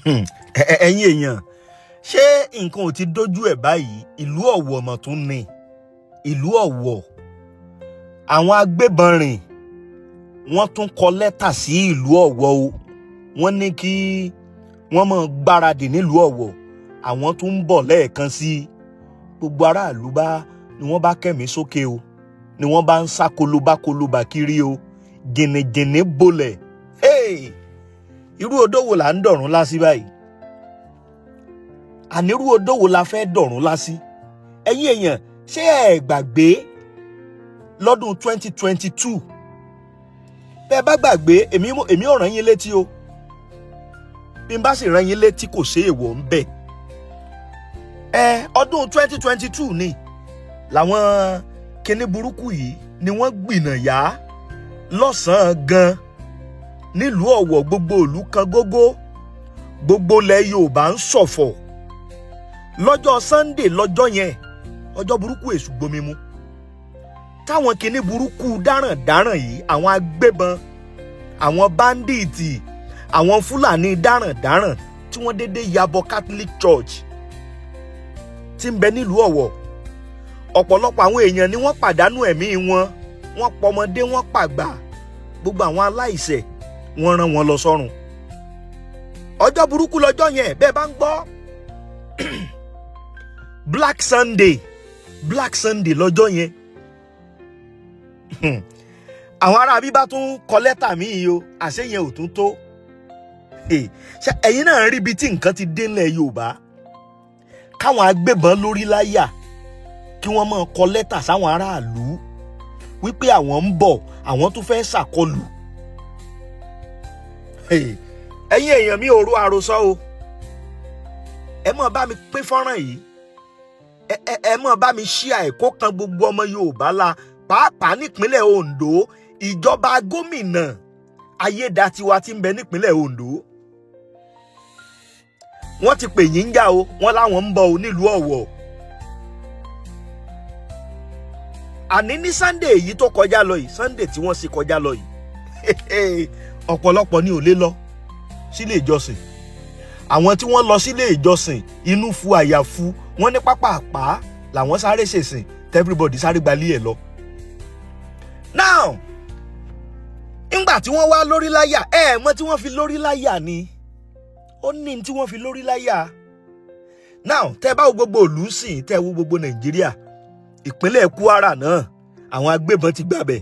Ẹ̀yin èèyàn, ṣé nǹkan ò ti dójú ẹ̀ báyìí? Ìlú Ọ̀wọ̀ mọ̀ tún ni ìlú Ọ̀wọ̀. Àwọn agbébọn rìn, wọ́n tún kọ lẹ́tà sí ìlú Ọ̀wọ̀ o. Wọ́n ní kí wọ́n máa gbáradì nílùú Ọ̀wọ̀, àwọn tún ń bọ̀ lẹ́ẹ̀kan sí i. Gbogbo aráàlú bá ni wọ́n bá kẹ́mìí sókè o, ni wọ́n bá ń sá kolobákolobà kiri o, jìnnìjìnnì bolẹ̀. Hey! Irú odó wo là ń dọ̀rùn lásì báyìí? Ànírú odó wo la fẹ́ dọ̀rùn lásì? Ẹ̀yin èèyàn, ṣé ẹ gbàgbé lọ́dún 2022? Bẹ́ẹ̀ bá gbàgbé, èmi ò rán yín létí o. Bí n bá sì rán yín létí, kò ṣe èèwọ̀ ń bẹ̀. Ẹ ọdún 2022 ni làwọn kinní burúkú yìí ni wọ́n gbìnà yá lọ́sàn-án gan nílùú Ọ̀wọ̀. Gbogbo ìlú kan gógó, gbogbo ilẹ̀ Yorùbá ń ṣọ̀fọ̀ lọ́jọ́ Sunday, lọ́jọ́ yẹn, ọjọ́ burúkú èṣù gbomi mu, táwọn kinní burúkú dáràndáràn yìí, àwọn agbébọn, àwọn bandit, àwọn Fúlàní dáràndáràn, tí wọ́n dédé yabọ Catholic Church tí ń bẹ nílùú Ọ̀wọ̀. Ọ̀pọ̀lọpọ̀ àwọn èèyàn ni wọ́n pàdánù ẹ̀mí wọn. Wọ́n pọmọdé, wọ́n pàgbà, gbogbo àwọn aláìṣẹ̀, wọ́n rán wọn lọ sọ́run. Ọjọ́ burúkú lọ́jọ́ yẹn. Bẹ́ẹ̀ bá ń gbọ́ Black Sunday, Black Sunday lọ́jọ́ yẹn. Àwọn ará bíbá tún kọ lẹ́tà míì o, àṣé yẹn ò tún tó. Ṣé ẹ̀yin náà rí ibi tí nǹkan ti dé ńlẹ̀ Yorùbá? Káwọn agbébọn lórí láyà kí wọ́n máa kọ lẹ́tà sáwọn aráàlú wípé àwọn ń bọ̀, àwọn tún fẹ́ ṣàkọlù. Ẹ̀yin èèyàn mi, ò ro àròsọ o. Ẹ mọ̀ bá mi pín fọ́nrán yìí, ẹ mọ̀ bá mi ṣí àìkó kan gbogbo ọmọ Yorùbá la, pàápàá nípínlẹ̀ Ondo, ìjọba gómìnà Ayédatiwa tí ń bẹ nípínlẹ̀ Ondo. Wọ́n ti pè yín jà o, wọ́n láwọn ń bọ̀ o nílùú Ọ̀wọ̀. Àní ní Sunday èyí tó kọjá lọ yìí, Sunday tí wọ́n sì kọjá lọ yìí, ọ̀pọ̀lọpọ̀ ni ò lè lọ sílé ìjọsìn. Àwọn tí wọ́n lọ sílé ìjọsìn, inú fu àyà fu, wọ́n ní pápápá làwọn sáré ṣèsìn, everybody sáré gbalé ẹ̀ lọ. Now, ńgbà tí wọ́n wá lórí láyà, ẹ mọ̀ tí wọ́n fi lórí láyà ni, ó ní tí wọ́n fi lórí láyà. Now, tẹ́ bá wo gbogbo ìlú sìn, tẹ́ wo gbogbo Nàìjíríà, ìpínlẹ̀ Kwara náà, àwọn agbébọn ti gbàbẹ̀.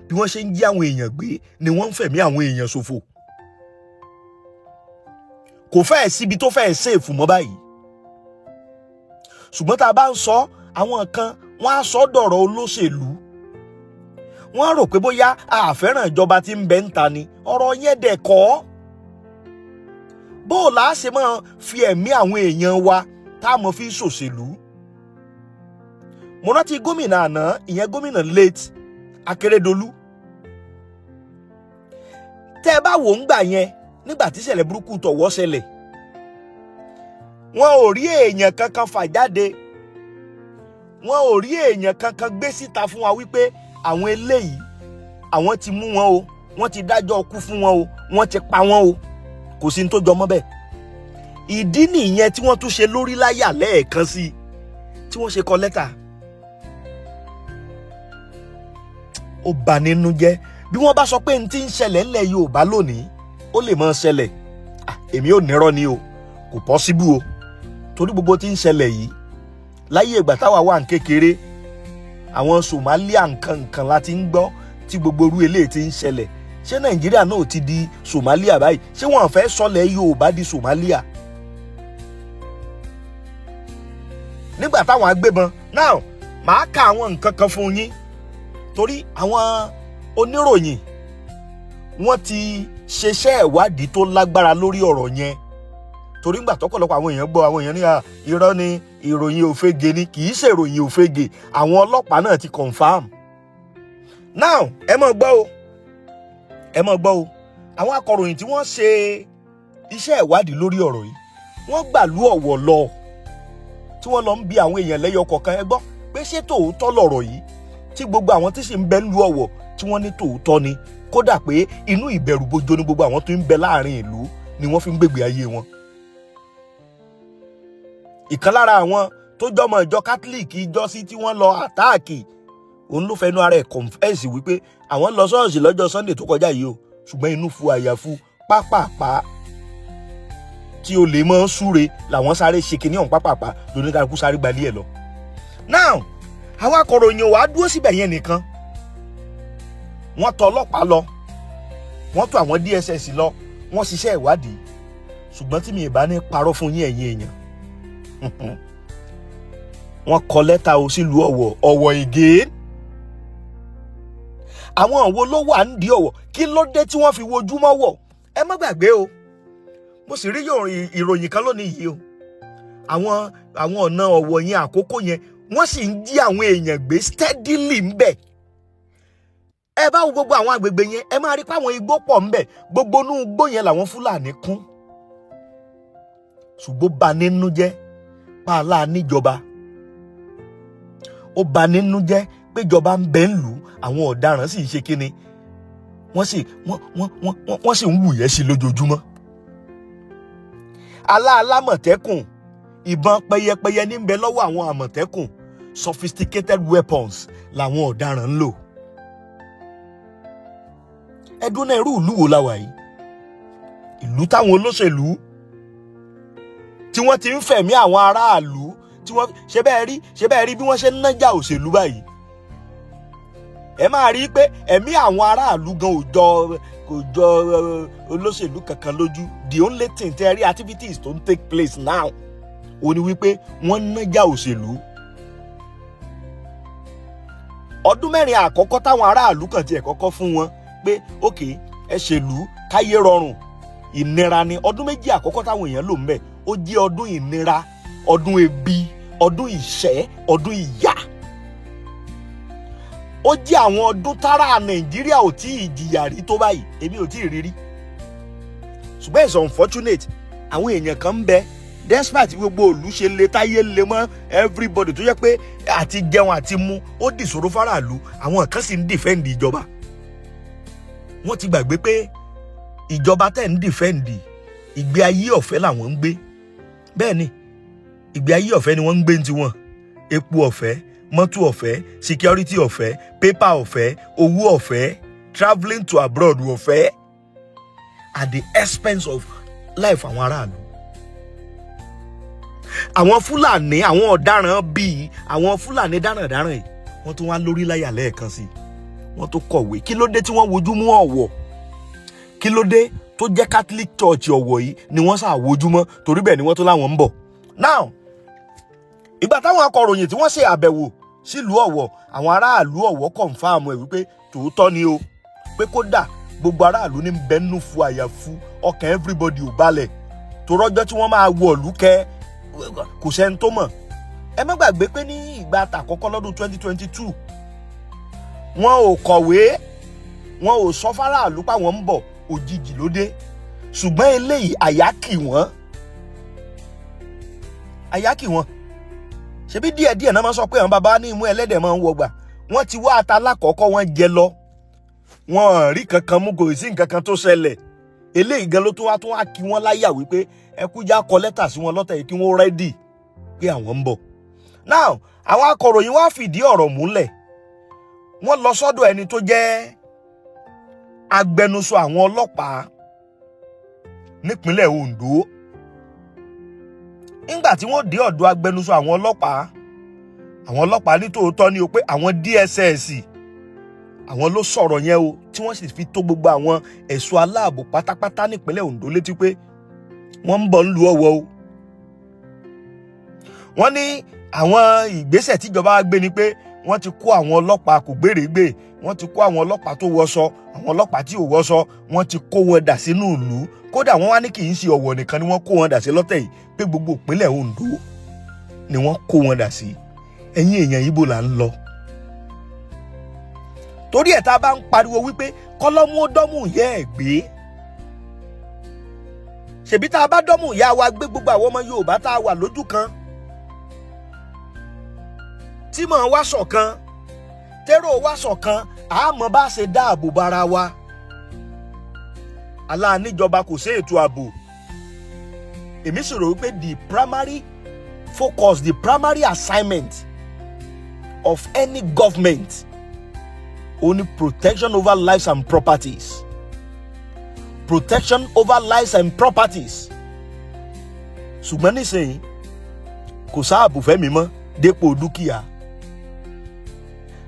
Bí wọ́n ṣe ń jí àwọn èèyàn gbé ni wọ́n ń fẹ̀mí àwọn èèyàn ṣòfò. Kò fẹ́ẹ̀ síbi tó fẹ́ẹ̀ safe mọ́ báyìí. Ṣùgbọ́n tá a bá ń sọ, àwọn kan wọ́n á sọ dọ̀rọ̀ olóṣèlú, wọ́n á rò pé bóyá àfẹ́ràn ìjọba tí ń bẹ ń ta ni. Ọ̀rọ̀ yẹn dẹ̀ kọ́. Bó o là á ṣe máa fi ẹ̀mí àwọn èèyàn wa tá a mọ̀ fi ṣòṣèlú? Mo rántí gómìnà àná, ìyẹn gómìnà late Akérédolú. Tẹ́ ẹ bá wò ń gbà yẹn, nígbà tí ìṣẹ̀lẹ̀ burúkú tọ̀wọ́ ṣẹlẹ̀, wọn ò rí èèyàn kankan fà jáde, wọn ò rí èèyàn kankan gbé síta fún wa wípé àwọn eléyìí, àwọn ti mú wọn o, wọ́n ti dájọ́ ikú fún wọn o, wọ́n ti pa wọ́n o. Kò sí ní tó jọmọ́ bẹ́ẹ̀. Ìdí nìyẹn tí wọ́n tún ṣe lórí láyà lẹ́ẹ̀kan sí i tí wọ́n ṣe kọ lẹ́tà. Ó bà nínú jẹ́. Bí wọ́n bá sọ pé n ti ń ṣẹlẹ̀ ńlẹ̀ Yorùbá lónìí, ó lè máa ṣẹlẹ̀, èmi ò nírọ́ ni o, kò possible o. Torí gbogbo tí ń ṣẹlẹ̀ yìí, láyé ìgbà táwa wà ní kékeré, àwọn Somalia nǹkan nǹkan la ti ń gbọ́ tí gbogbo irú eléyìí ti ń ṣẹlẹ̀. Ṣé Nàìjíríà náà ti di Somalia báyìí? Ṣé wọ́n fẹ́ sọlẹ̀ Yorùbá di Somalia? Nígbà táwọn agbébọn now, màá ka àwọn nǹkan kan fún yín, torí àwọn oníròyìn wọ́n ti ṣeṣẹ́ ìwádìí tó lágbára lórí ọ̀rọ̀ yẹn. Torí ńgbà tọ́pọ̀lọpọ̀ àwọn èèyàn gbọ́, àwọn èèyàn ní irọ́ ni, ìròyìn òfegè ni. Kì í ṣe ìròyìn òfegè, àwọn ọlọ́pàá náà ti confam. Now, ẹ máa gbọ́ o, ẹ máa gbọ́ o. Àwọn akọ̀ròyìn tí wọ́n ṣe iṣẹ́ ìwádìí lórí ọ̀rọ̀ yìí, wọ́n gbàlú Ọ̀wọ̀ lọ, tí wọ́n lọ ń bi àwọn èèyàn lẹ́yọ kọ̀ọ̀kan, ẹ gbọ́ pé ṣé tòótọ́ lọ̀rọ̀ yìí, tí gbogbo àwọn tí sì ń bẹ nílùú Ọ̀wọ̀ tí wọ́n ní tòótọ́ ni, kódà pé inú ìbẹ̀rù bojo ní gbogbo àwọn tó ń bẹ láàrin ìlú ni wọ́n fi ń gbègbè ayé wọn. Ìkan lára àwọn tó jọmọ ìjọ Catholic ìjọsí tí wọ́n lọ attack, òun ló fẹnu ara ẹ̀ confess wípé àwọn lọ ṣọ́ọ̀ṣì lọ́jọ́ Sunday tó kọjá yìí o, ṣùgbọ́n inú fu àyàfu pápápá tí olè mọ́ ń súre làwọn sáré ṣe kinní ọ̀hún pápápá, lóníkàlùkù sáré gbalẹ̀ ẹ̀ lọ. Now, àwọn akọ̀ròyìn wàá dúró síbẹ̀ yẹn nìkan. Wọ́n tọ̀ ọlọ́pàá lọ, wọ́n tọ̀ àwọn DSS lọ, wọ́n ṣiṣẹ́ ìwádìí. Ṣùgbọ́n tí mi ì bá ní parọ́ fún yín, ẹ̀yin èèyàn, wọ́n kọ lẹ́tà o sílùú Ọ̀wọ̀. Ọ̀wọ̀ again, àwọn wo ló wà nídìí Ọ̀wọ̀? Kí ló dé tí wọ́n fi wojú mọ́ wọ̀? Ẹ má gbàgbé o, mo sì rí ìròyìn kan lónìí yìí o. Àwọn ọ̀nà Ọ̀wọ̀ yẹn, àkókò yẹn, wọ́n sì ń jí àwọn èèyàn gbé steadily ń bẹ̀. Ẹ bá wo gbogbo àwọn àgbègbè yẹn, ẹ máa rí pé àwọn igbó pọ̀ ń bẹ̀. Gbogbo inú igbó yẹn làwọn Fúlàní kún. Ṣùgbọ́n bà nínú jẹ́ pààlà níjọba, ó bà nínú jẹ́ péjọba ń bẹ ń lù ú, àwọn ọ̀daràn sì ń ṣe kíni, wọ́n sì wọ́n wọ́n wọ́n wọ́n sì ń wùyẹ́ sí lójoojúmọ́. Aláàlámọ̀tẹ́kùn, ìbọn pẹyẹpẹyẹ ní ń bẹ lọ́wọ́ àwọn Àmọ̀tẹ́kùn, sophisticated weapons làwọn ọ̀daràn ń lò. Ẹdún náà, irú ìlú wo la wà yìí? Ìlú táwọn olóṣèlú tí wọ́n ti ń fẹ̀mí àwọn aráàlú tí wọ́n ṣe bẹ́ẹ̀ rí bí wọ́n ṣe ń nájà òṣèlú báyìí. Ẹ máa rí i pé ẹ̀mí àwọn aráàlú gan ò jọ, kò jọ olóṣèlú kankan lójú. The only thing tẹ́ rí, activities tó ń take place now, ó ní wípé wọ́n nájà òṣèlú. Ọdún 4 àkọ́kọ́ táwọn aráàlú kàn tiẹ̀ kọ́kọ́ fún wọn pé ok, ẹ ṣèlú káyé rọrùn, ìnira ni. Ọdún 2 àkọ́kọ́ táwọn èèyàn lò ń bẹ̀, ó jẹ́ ọdún ìnira, ọdún ebi, ọdún ìṣẹ́, ọdún ìyà. Ó jẹ́ àwọn ọdún tára Nàìjíríà ò tí ì jìyà rí tó báyìí, èmi ò tí ì rí rí. Ṣùgbọ́n it's unfortunate, àwọn èèyàn kan ń bẹ, despite gbogbo òlú ṣe le, táyé le mọ́ everybody, tó jẹ́ pé àti jẹun àti mu ó dìṣòro fáráàlú, àwọn kan sì ń defend ìjọba. Wọ́n ti gbàgbé pé ìjọba tẹ̀ ń defend, ìgbé ayé ọ̀fẹ́ làwọn ń gbé. Bẹ́ẹ̀ ni, ìgbé ayé ọ̀fẹ́ ni wọ́n ń gbé ní tiwọn: epo ọ̀fẹ́, mọ́tò ọ̀fẹ́, security ọ̀fẹ́, paper ọ̀fẹ́, owó ọ̀fẹ́, travelling to abroad ọ̀fẹ́, at the expense of life àwọn aráàlú. Àwọn Fúlàní, àwọn ọ̀daràn bíi àwọn Fúlàní darandaran yìí, wọ́n tún wá lórí láyà lẹ́ẹ̀kan sí i, wọ́n tó kọ̀wé. Kí ló dé tí wọ́n wojú mú Ọ̀wọ̀? Kí ló dé tó jẹ́ Catholic Church Ọ̀wọ̀ yìí ni wọ́n sà wojú mọ́? Torí bẹ́ẹ̀ ni wọ́n tó láwọn ń bọ̀. Now, ìgbà táwọn akọ̀ròyìn tí wọ́n ṣe àbẹ̀wò sílùú Ọ̀wọ̀, àwọn aráàlú Ọ̀wọ̀ confirm ẹ̀ wípé tòótọ́ ni o, pé kódà gbogbo aráàlú ní bẹ́ẹ̀nù fu àyàfu, ọkàn everybody ò balẹ̀ tó rọ́jọ́ tí wọ́n máa wọ̀lú kẹ́, kò sẹ́ni tó mọ̀. Ẹ má gbàgbé pé ní ìgbà àtàkọ́kọ́ lọ́dún 2022, wọn ò kọ̀wé, wọn ò sọ fáráàlú páwọn ń bọ̀, òjijì ló dé. Ṣùgbọ́n eléyìí, àyà kì wọ́n, àyà kì wọ́n. Ṣebí díẹ̀díẹ̀ náà máa sọ pé àwọn bàbá ní imú ẹlẹ́dẹ̀ máa ń wọgbà. Wọ́n ti wá ata lákọ̀ọ́kọ́, wọ́n jẹ lọ, wọ́n rí kankan mú, kò sí nǹkan kan tó ṣẹlẹ̀. Eléyìí gan ló tún wá kí wọ́n láyà wípé ẹ kú já kọ lẹ́tà sí wọn lọ́tẹ̀ yìí kí wọ́n ready pé àwọn ń bọ̀. Now, àwọn akọ̀ròyìn wá fìdí ọ̀rọ̀ múlẹ̀. Wọ́n lọ sọ́dọ̀ ẹni tó jẹ́ agbẹnusọ àwọn ọlọ́pàá nípínlẹ̀ Ondo. Nígbà tí wọ́n dé ọ̀dọ̀ agbẹnusọ àwọn ọlọ́pàá, àwọn ọlọ́pàá ní tòótọ́ ni o, pé àwọn DSS àwọn ló sọ̀rọ̀ yẹn o, tí wọ́n sì fi tó gbogbo àwọn ẹ̀ṣọ́ aláàbò pátápátá nípínlẹ̀ Ondo létí pé wọ́n ń bọ̀ ń lu Ọ̀wọ̀ o. Wọ́n ní àwọn ìgbésẹ̀ tíjọba gbé ni pé wọ́n ti kó àwọn ọlọ́pàá kò gbèrègbè, wọ́n ti kó àwọn ọlọ́pàá tó wọṣọ, àwọn ọlọ́pàá tí ò wọṣọ, wọ́n ti kó wọn dà sínú ìlú. Kódà wọ́n wá ní kì í ṣe Ọ̀wọ̀ nìkan ni wọ́n kó wọn dà sí lọ́tẹ̀ yìí, pé gbogbo ìpínlẹ̀ Ondo ni wọ́n kó wọn dà sí. Ẹ̀yin èèyàn, ibo là ń lọ? Torí ẹ̀ tá a bá ń pariwo wípé kọ́lọ́mú ó dọ́mú ìyá ẹ̀ gbé, ṣèbí tá a bá dọ́mú ìyá wa gbé, gbogbo àwọn ọmọ Yorùbá tá a wà lójú kan, tí mọ̀ wá ṣọ̀kan, tẹ́rọ wá ṣọ̀kan, àmọ́ bá ṣe dáàbò bara wa. Aláàníjọba kò sí ètò ààbò. Èmi sì rò wípé the primary focus, the primary assignment of any government, only protection over lives and properties, protection over lives and properties. Ṣùgbọ́n nísìnyí, kò sáàbò fẹ́mìí mọ́ dépò dúkìá.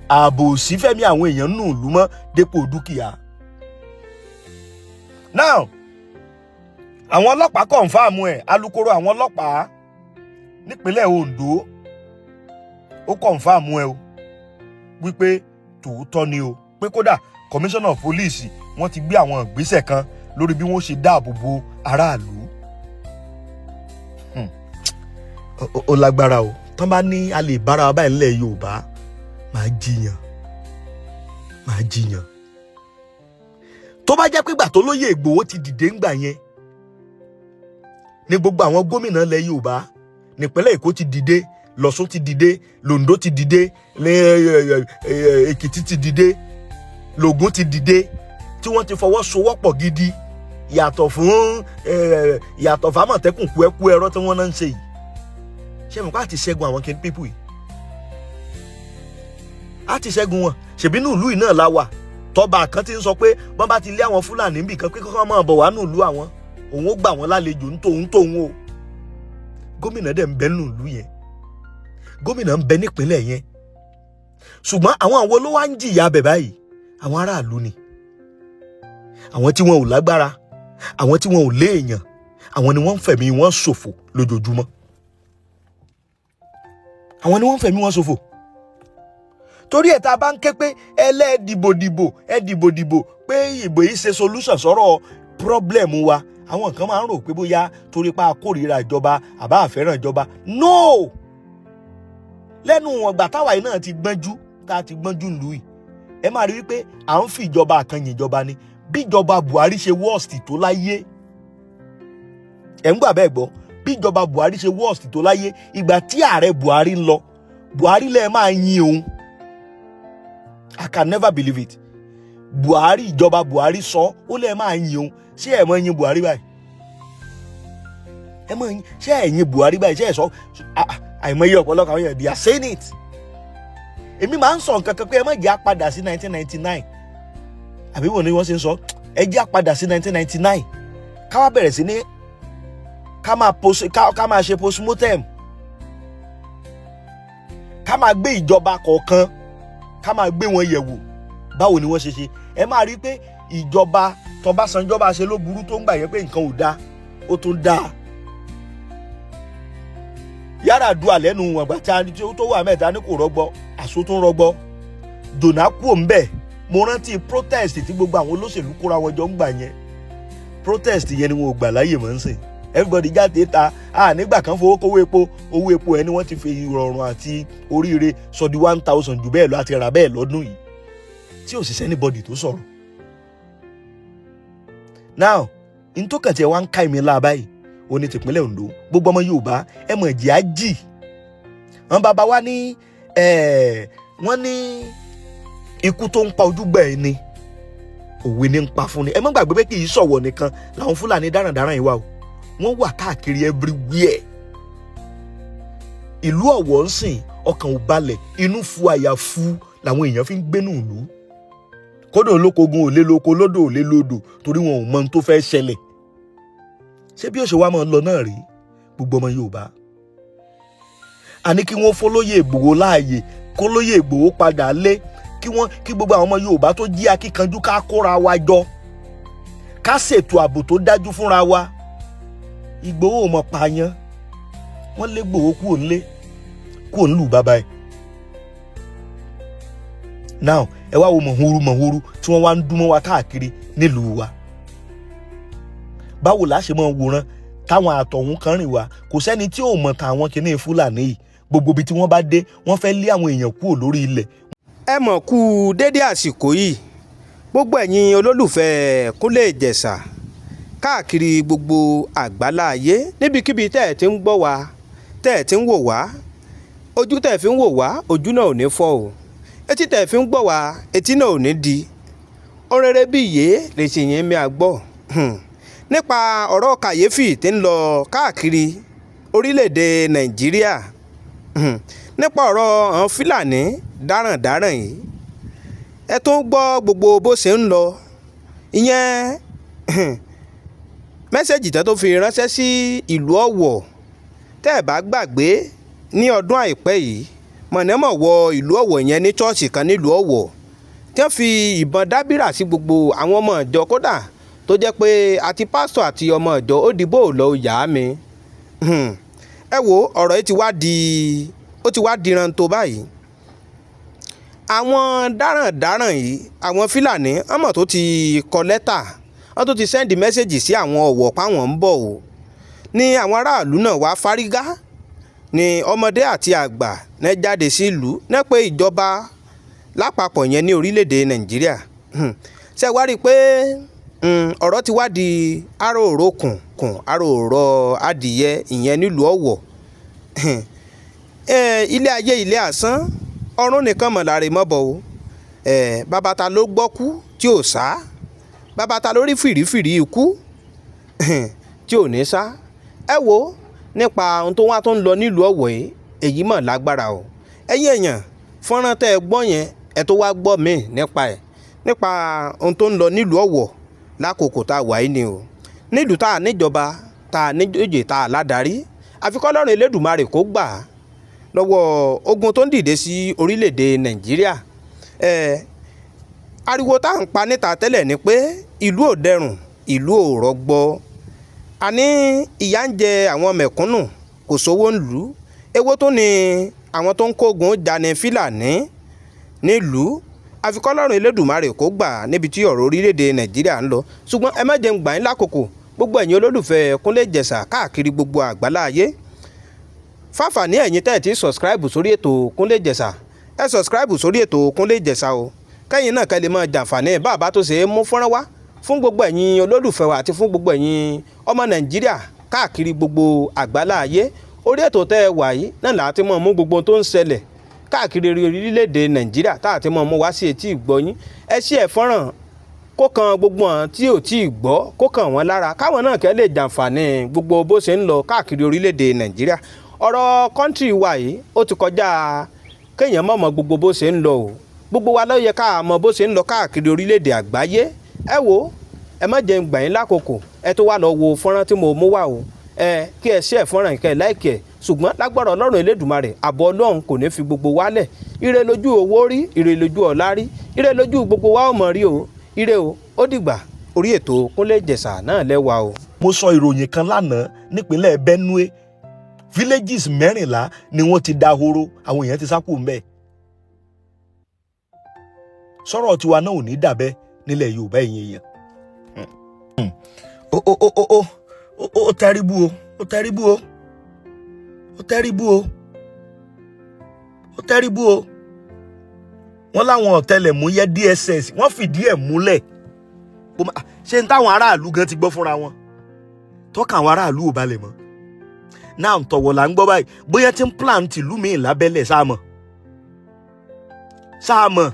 Ààbò ò sí fẹ́mìí àwọn èèyàn nù ìlú mọ́ dépò dúkìá. Now, àwọn ọlọ́pàá confirm ẹ̀. Alukoro àwọn ọlọ́pàá nípínlẹ̀ Ondo, ó confirm ẹ̀ o wípé tòótọ́ ni o, pé kódà commissioner of police, wọ́n ti gbé àwọn ìgbésẹ̀ kan lórí bí wọ́n ṣe dáàbò bo aráàlú. Ó lágbára o. Tán bá ní a lè bára wa báyìí nílẹ̀ Yorùbá, máa jiyàn, máa jiyàn. Tó bá jẹ́ pé ìgbà tó lóye Ìgbòho ti dìde ńgbà yẹn ní gbogbo àwọn gómìnà ilẹ̀ Yorùbá, nípínlẹ̀ Èkó ti dìde, lọ́sùn ti dìde, lòǹdó ti dìde, ní Èkìtì ti dìde, lògùn ti dìde, tí wọ́n ti fọwọ́sowọ́pọ̀ gidi, yàtọ̀ fún yàtọ̀ fámọ̀tẹ́kùn kú ẹ̀rọ tí wọ́n náà ń ṣe yìí, ṣé mo kọ́ àti ṣẹ́gun àwọn kìnnìún people yìí, á ti ṣẹ́gun wọn. Ṣèbí inú ìlú yìí náà la wà tọba kan ti ń sọ pé wọ́n bá ti lé àwọn Fúlàní níbì kan, pé kọ́kọ́ máa bọ̀ wá nù ìlú àwọn, òun ó gbà wọ́n lálejò ń tóun tóun o. Gómìnà dẹ̀ ń bẹ nù ìlú yẹn, gómìnà ń bẹ nípínlẹ̀ yẹn, ṣùgbọ́n àwọn àwọn ló wá ń jìyà bẹ̀ báyìí? Àwọn aráàlú ni, àwọn tí wọn ò lágbára, àwọn tí wọn ò léèyàn, àwọn ni wọ́n ń fẹ̀mí wọn ṣòfò lójoojúmọ́. Àwọn ni wọ́n ń fẹ̀mí wọn ṣòfò. Torí ẹ̀, tá a bá ń ké pé ẹlẹ́ẹ̀dìbòdìbò, ẹ dìbòdìbò, pé ìbò yìí ṣe solution sọ̀rọ̀ problem wa, àwọn kan máa ń rò pé bóyá torí pa kórìíra ìjọba àbá àfẹ́ràn ìjọba. No, lẹ́nu wọn gbà táwa yìí náà ti gbọ́njú, tá a ti gbọ́njú lù yìí, ẹ máa rí wípé à ń fi ìjọba kan yìn ìjọba ni. Bí ìjọba Buhari ṣe worst tó láyé, ẹ̀ ń gbà bẹ́ẹ̀ gbọ́, bí ìjọba Buhari ṣe worst tó láyé, ìgbà tí ààrẹ Buhari ń lọ, Buhari lẹ́ẹ̀ máa yin òun. I can never believe it. Buhari, ìjọba Buhari sọ, ó lẹ́ẹ̀ máa yin òun. Ṣé ẹ̀ mọ̀ yin Buhari báyìí? Ẹ mọ̀ yin? Ṣé ẹ̀ yin Buhari báyìí? Ṣé ẹ̀ sọ? Àìmọye ọ̀pọ̀lọpọ̀ àwọn èèyàn, they are saying it. Èmi máa ń sọ nǹkan kan pé ẹ má jẹ́ àpadà sí 1999, àbí wọ́n ní wọ́n ṣe ń sọ, ẹ jẹ́ àpadà sí 1999, ká wá bẹ̀rẹ̀ sí ní ká máa ṣe postmortem, ká máa gbé ìjọba kọ̀ọ̀kan, ká máa gbé wọn yẹ̀wò, báwo ni wọ́n ṣe ṣe. Ẹ máa rí i pé ìjọba tọbásanjọ́ bá ṣe ló burú tó ń gbà yẹn, pé nǹkan ò dáa, ó tún dáa. Yar'Adua, lẹ́nu wọn gbà tí a tó wà mẹ́ta ní kò rọgbọ, àṣọ tó ń rọgbọ. Jòná kú òun bẹ́ẹ̀. Mo rántí protest tí gbogbo àwọn olóṣèlú kóra wọn jọ ń gbà yẹn. Protest yẹn ni wọn ò gbà láyè mọ́ ń sìn. Everybody jáde ta a nígbà kan fowó kówó epo. Owó epo ẹni wọ́n ti fi ìrọ̀rùn àti oríire sọ di 1,000 jù bẹ́ẹ̀ lọ, àti rà bẹ́ẹ̀ lọ́dún yìí, tí ò sì sí anybody tó sọ̀rọ̀. Now, n tó kàn tí ẹ wá ń ká ìmí láà báyìí, ó ní tìpínlẹ̀ Ondo. Gbogbo ọmọ Yorùbá, ẹ mọ̀ jẹ́ á jì. Wọn bàbá wa ní wọ́n ní ikú tó ń pa ojúgbà ẹ ni òwe ní ń pa fún ni. Ẹ má gbàgbé pé kì í sọ̀wọ̀ nìkan làwọn Fúlàní darandaran yìí wà o. Wọ́n wà káàkiri everywhere. Ìlú Ọ̀wọ̀ ń sìn, ọkàn ò balẹ̀, inú fu àyà fu làwọn èèyàn fi ń gbénú ìlú. Kódà olókogun ò lè lóko, lódò ò lè lódò, torí wọn ò mọ ohun tó fẹ́ ṣẹlẹ̀. Ṣé bí ó ṣe wá máa lọ náà rí? Gbogbo ọmọ Yorùbá, àní kí wọ́n fọlóyè Ìgbòho láàyè, kólóyè Ìgbòho padà lé, kí wọ́n kí gbogbo àwọn ọmọ Yorùbá tó jí akíkanjú, ká kóra wa jọ, ká ṣètò ààbò tó dájú fúnra wa. Ìgbòho ò mọ̀ pààyàn. Wọ́n lé Ìgbòho kúrò nílé, kúrò nílùú bàbá ẹ̀. Now, ẹ wá wo mọ̀húrú mọ̀húrú tí wọ́n wá ń dún mọ́ wa káàkiri nílùú wa. Báwo la ṣe máa wòran táwọn àtọ̀hún kan rìn wá? Kò sẹ́ni tí ò mọ̀ tàwọn kìíní Fúlàní yìí. Gbogbo ibi tí wọ́n bá dé, wọ́n fẹ́ lé àwọn èèyàn kúrò lórí ilẹ̀. Ẹ mọ̀ kú dédé àsìkò yìí, gbogbo ẹ̀yin olólùfẹ́ Kúnlé Ìjẹ̀ṣà káàkiri gbogbo àgbálá ayé, níbikíbi tẹ́ ẹ̀ ti ń gbọ́ wá, tẹ́ ẹ̀ ti ń wò wá. Ojú tẹ́ ẹ̀ fi ń wò wá, ojú náà ò ní fọ́ o. Etí tẹ́ ẹ̀ fi ń gbọ́ wá, etí náà ò ní di. Ohun rere bí ìyé lè ṣe yẹn mi àgbọ̀ nípa ọ̀rọ̀ kàyéfì tí ń lọ káàkiri. Orílẹ̀-èdè Nàìjíríà nípa ọ̀rọ̀ àwọn Fúlàní darandaran yìí. Ẹ tún gbọ́ gbogbo bó ṣe ń lọ. Ìyẹn message tán tó fi ránṣẹ́ sí ìlú Ọ̀wọ̀. Tẹ́ ẹ̀ bá gbàgbé, ní ọdún àìpẹ́ yìí, mọ̀nàmọ́ wọ ìlú Ọ̀wọ̀ yẹn, ní church kan nílùú Ọ̀wọ̀, tí wọ́n fi ìbọn dábìrà sí gbogbo àwọn ọmọ ìjọ, kódà tó jẹ́ pé àti pásítọ̀ àti ọmọ ìjọ ó dìbò lọ yá mi. Ẹ wo, ọ̀rọ̀ yìí ti wá di, ó ti wá diran tó báyìí. Àwọn darandaran yìí, àwọn Fúlàní ọmọ tó ti kọ lẹ́tà, wọ́n tó ti send message sí àwọn Ọ̀wọ̀ páwọn ń bọ̀ o, ní àwọn aráàlú náà wá fárígá, ní ọmọdé àti àgbà náà jáde sílùú náà pé ìjọba lápapọ̀ yẹn ní orílẹ̀-èdè Nàìjíríà ṣe wá rí i pé ọ̀rọ̀ ti wá di aró kùn kùn aró adìyẹ ìyẹn nílùú Ọ̀wọ̀. Ilé ayé, ilé asán, ọ̀run nìkan mọ̀ láre mọ́ bọ̀ o. Bàbá ta ló gbọ́ kú tí ò sá? Bàbá ta ló rí fìrífìrí ikú tí ò ní sá? Ẹ wo, nípa ohun tó wá tó ń lọ nílùú Ọ̀wọ̀ yìí, èyí mọ̀ lágbára o. Ẹ̀yin èèyàn, fọ́nrán tẹ́ ẹ gbọ́ yẹn, ẹ tó wá gbọ́ míì nípa ẹ̀, nípa ohun tó ń lọ nílùú Ọ̀wọ̀ lákòókò tá a wà yìí ni o. Nílùú tá a níjọba, tá a níjòyè, tá a ládarí, àfi k'Ọlọ́run Elédùmarè kó gbà á lọ́wọ́ ogun tó ń dìde sí orílẹ̀-èdè Nàìjíríà. Ariwo tá à ń pa níta tẹ́lẹ̀ ni pé ìlú ò dẹrùn, ìlú ò rọgbọ, àní ìyà ń jẹ àwọn mẹ̀kúnnù, kò sówó ńlùú. Èwo tó ní àwọn tó ń kógun jani Fúlàní nílùú? Àfi k'Ọlọ́run Elédùmarè kó gbà níbi tí ọ̀rọ̀ orílẹ̀-èdè Nàìjíríà ń lọ. Ṣùgbọ́n ẹ má jẹ́ ń gbà yín lákòókò. Gbogbo ẹ̀yin olólùfẹ́ Kúnlé Ìjẹ̀ṣà káàkiri gbogbo àgbálá ayé, fáfàní ẹ̀yin tẹ́ ẹ̀ ti subscribe sórí ètò Kúnlé Ìjẹ̀ṣà, ẹ subscribe sórí ètò Kúnlé Ìjẹ̀ṣà o, kẹ́yìn náà kẹ́ lè máa jàǹfààní bàbá tó ṣe é mú fọ́nrán wá fún gbogbo ẹ̀yin olólùfẹ́ wa àti fún gbogbo ẹ̀yin ọmọ Nàìjíríà káàkiri gbogbo àgbálá ayé. Orí ètò tẹ́ ẹ wà yìí náà là á ti mọ̀ mú gbogbo tó ń ṣẹlẹ̀ káàkiri orílẹ̀-èdè Nàìjíríà, tá a ti mọ̀ mú wá sí etí ìgbọ́yín. Ẹ ṣí ẹ̀ fọ́nrán kó kan gbogbo àwọn tí ò tí ì gbọ́, kó kàn wọ́n lára, káwọn náà kẹ́ lè jàǹfààní gbogbo bó ṣe ń lọ káàkiri orílẹ̀-èdè Nàìjíríà. Ọ̀rọ̀ country wa yìí, ó ti kọjá kéèyàn mọ̀ mọ̀ gbogbo bó ṣe ń lọ o. Gbogbo wa ló yẹ ká mọ̀ bó ṣe ń lọ káàkiri orílẹ̀-èdè àgbáyé. Ẹ wo, ẹ má jẹ́ ń gbà yín lákòókò. Ẹ tó wá lọ wo fọ́nrán tí mo mú wá o. Ẹ kí ẹ share fọ́nrán yìí, kẹ́ ẹ like ẹ̀. Ṣùgbọ́n lágbára Ọlọ́run Elédùmarè, àbọ̀ Ọlọ́run kò ní fi gbogbo wa lẹ̀. Ire lójú owó rí, ire lójú ọ̀la rí, ire lójú gbogbo wa ò mọ̀ rí o. Ire o, ó dìgbà. Orí ètò Kúnlé Ìjẹ̀ṣà náà lẹ́wà o. Mo sọ ìròyìn kan lánàá. Nípínlẹ̀ Benue, villages 14 ni wọ́n ti dahoro, àwọn èèyàn ti sá kúrò ńbẹ̀. Sọ̀rọ̀ tiwa náà ò ní dàbẹ́ nílẹ̀ Yorùbá, ẹ̀yin èèyàn. Ó ó ó ó ó ó terrible o, ó terrible o, ó terrible o, ó terrible o. Wọ́n láwọn ọ̀tẹlẹ̀múyẹ́ DSS, wọ́n fìdí ẹ̀ múlẹ̀. Ṣé n táwọn aráàlú gan ti gbọ́ fúnra wọn, tọ́ka àwọn aráàlú ò balẹ̀ mọ́ náà, tọ̀wọ̀ là ń gbọ́ báyìí. Bóyá tí ń plan tìlú míì lábẹ́lẹ̀, sáàmọ̀ sáàmọ̀.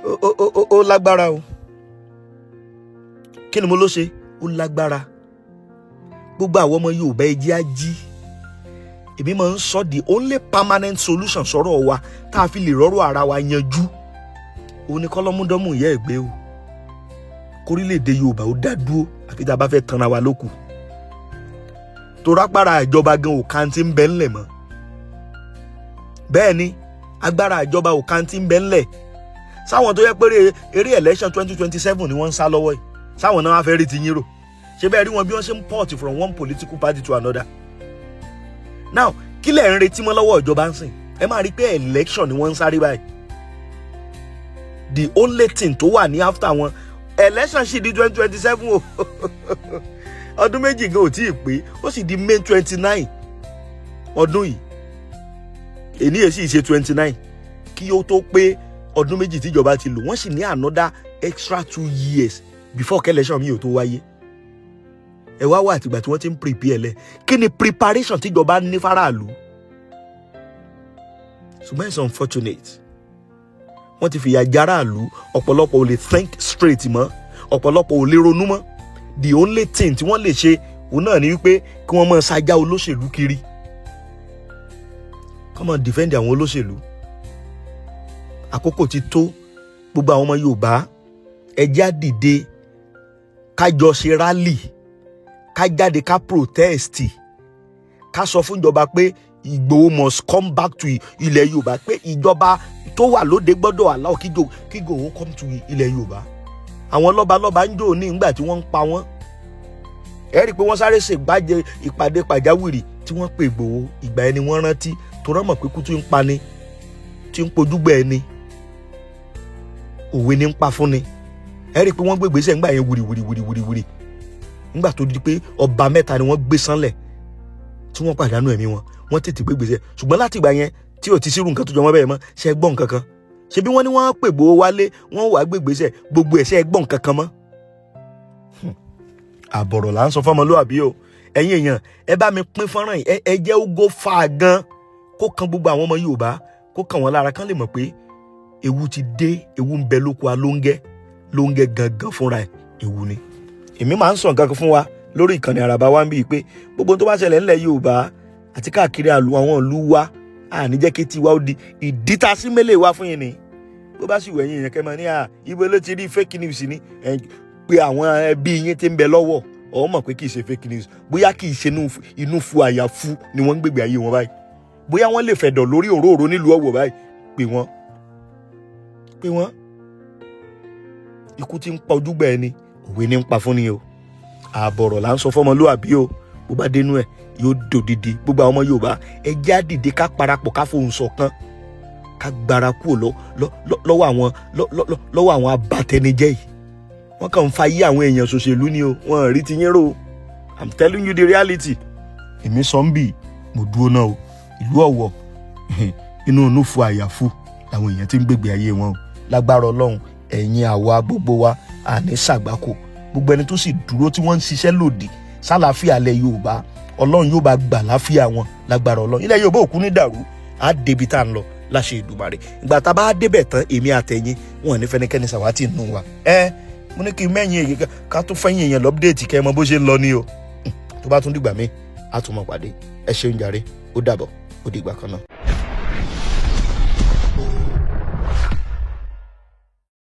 Ó ó ó lágbára o. Kí ni mo ló ṣe? Ó lágbára. Gbogbo àwọn ọmọ Yorùbá, ẹ jẹ́ á jí. Èmi máa ń sọ, the only permanent solution sọ̀rọ̀ wa tá a fi lè rọ́rọ̀ ara wa yanjú, òun ni kọ́lọ́múdọ́mù ìyá ẹ̀ gbé o, kórílẹ̀-èdè Yorùbá ó dá dúró, àfi tá a bá fẹ́ tanra wa lókù. Torápára ìjọba gan ò kan ti ń bẹ ńlẹ̀ mọ́. Bẹ́ẹ̀ ni, agbára ìjọba ò kan ti ń bẹ ńlẹ̀. Sáwọn tó yẹ pé eré election 2027 ni wọ́n ń sá lọ́wọ́ yìí, sáwọn náà wá fẹ́ rí ti yín rò? Ṣé bẹ́ẹ̀ rí wọn bí wọ́n ṣe ń port from one political party to another now? Kí lẹ̀ ń retí mọ́ lọ́wọ́ ìjọba ń sìn? Ẹ máa rí i pé election ni wọ́n ń sáré báyìí. The only thing tó wà ní after wọn, election sì di 2027 o. Ọdún 2 gan ò tí ì pé, ó sì di May 29 ọdún yìí. Èní yìí sì ṣe 29 kí ó tó pé ọdún 2 tíjọba ti lò. Wọ́n sì ní another extra 2 years before election mi ò tó wáyé. Ẹ wá wá, àtìgbà tí wọ́n ti ń prepare lẹ̀, kí ni preparation tíjọba ní faraàlú? Ṣùgbọ́n it's unfortunate, wọ́n ti fìyà járáàlú. Ọ̀pọ̀lọpọ̀ ò lè think straight mọ́, ọ̀pọ̀lọpọ̀ ò lè ronú mọ́. The only thing tí wọ́n lè ṣe, Òun náà ni wípé kí wọ́n máa ṣajá olóṣèlú kiri, kí wọ́n máa defend àwọn olóṣèlú. Àkókò ti tó. Gbogbo àwọn ọmọ Yorùbá, ẹ jẹ́ á dìde, ká jọ ṣe rally, ká jáde, ká protest, ká sọ fún ìjọba pé Ìgbòho must come back to ilẹ̀ Yorùbá, pé ìjọba tó wà lóde gbọ́dọ̀ allow kí Ìgbòho come to ilẹ̀ Yorùbá. Àwọn lọ́balọ́ba ń jò ní ìgbà tí wọ́n ń pa wọ́n, ẹ rí i pé wọ́n sáré ṣègbàjẹ ìpàdé pàjáwìrì tí wọ́n pè Ìgbòho. Ìgbà ẹni wọ́n rántí tó rán mọ̀ pé kú tí ń pani, tí ń pojúgbẹ́ ẹni, òwe ní ń pa fún ni. Ẹ rí i pé wọ́n gbé ìgbésẹ̀ ńgbà yẹn wìrì wìrì wìrì wìrì wìrì, ńgbà tó di pé ọba mẹ́ta ni wọ́n gbé sánlẹ̀ tí wọ́n pàdánù ẹ̀mí wọn, wọ́n tètè gbé ìgbésẹ̀. Ṣùgbọ́n láti ìgbà yẹn tí ò ti sírù nǹkan tó jọ mọ́ bẹ́ẹ̀ mọ́, ṣe gbọ́ nǹkan kan? Ṣebí wọ́n ní wọ́n pè Ìgbòho wálé, wọ́n wàá gbé ìgbésẹ̀ gbogbo ẹ̀, ṣe gbọ́ nǹkan kan mọ́? Àbọ̀rọ̀ là ń sọ fọmọlúwàbí o. Ẹ̀yin èèyàn, ẹ bá mi pín fọ́nrán yìí. Ẹ jẹ́ ó go far gan, kó kan gbogbo àwọn ọmọ Yorùbá, kó kàn wọ́n lára, kán lè mọ̀ pé ewu ti dé. Ewu ń bẹ lóko alóńgẹ́ lóńgẹ́ gangan fúnra ẹ̀, ewu ni. Èmi máa ń sọ nǹkan kan fún wa lórí ìkànnì Àràbà wa ń bí pé gbogbo tó bá ṣẹlẹ̀ ńlẹ̀ Yorùbá àti káàkiri àlù àwọn ìlú wa, àní jẹ́ kí tiwa ó di ìdí tá a sí mélèé wá fún yín ni. Bó bá sì wẹ̀yìn yẹn, kẹ́ máa ní à ibo ló ti rí fake news ni. Pé àwọn ẹbí yín ti ń bẹ lọ́wọ́ ọ̀ mọ̀ pé kì í ṣe fake news. Bóyá kì í ṣe inú fu àyà fu ni wọ́n ń gbègbè ayé wọn báyìí, bóyá wọ́n lè fẹ̀dọ̀ lórí òróòró nílùú Ọ̀wọ̀ báyìí. Pè wọ́n, pè wọ́n. Ikú tí ń pa ojúgbà ẹni, òwe ní ń pa fún ni o. Àbọ̀rọ̀ là ń sọ fọmọlúwàbí o. Bó bá dénú ẹ̀, yóò dòdìdì. Gbogbo àwọn ọmọ Yorùbá, ẹ jẹ́ á dìde, ká parapọ̀, ká fohùn ṣọ̀kan, ká gbára kúrò lọ́wọ́ àwọn abatẹnijẹ́ yìí. Wọ́n kàn ń fa yí àwọn èèyàn ṣòṣèlú ni o. Wọ́n rí ti yín rò. I'm telling you the reality. Èmi sọ ń bì, mo dúró náà o. Ìlú Ọ̀wọ̀, inú ònúfu àyàfu làwọn èèyàn ti ń gbègbè ayé wọn o. Lágbára Ọlọ́run, ẹ̀yin, àwa, gbogbo wa, àní ṣàgbákò. Gbogbo ẹni tó sì dúró tí wọ́n ń ṣiṣẹ́ lòdì sálàáfíà ilẹ̀ Yorùbá, Ọlọ́run yóò bá gbà láfíà wọn. Lágbára Ọlọ́run, ilẹ̀ Yorùbá òkú ní dàrú. Á débi tá à ń lọ láṣẹ Èdùmàrè. Ìgbà tá a bá débẹ̀ tán, èmi àtẹ̀yìn, wọn ní fẹ́nikẹ́ni sàwátì nù wa. Ẹ mo ní kí n mẹ́yìn èyí, ká tó fẹ́yìn èèyàn l' update, kẹ́ ẹ mọ bó ṣe ń lọ ní o. Tó bá tún dìgbà míì, á tún mọ̀ pàdé. Ẹ ṣeun jàre, ó dàbọ̀, ó dìgbà kan náà.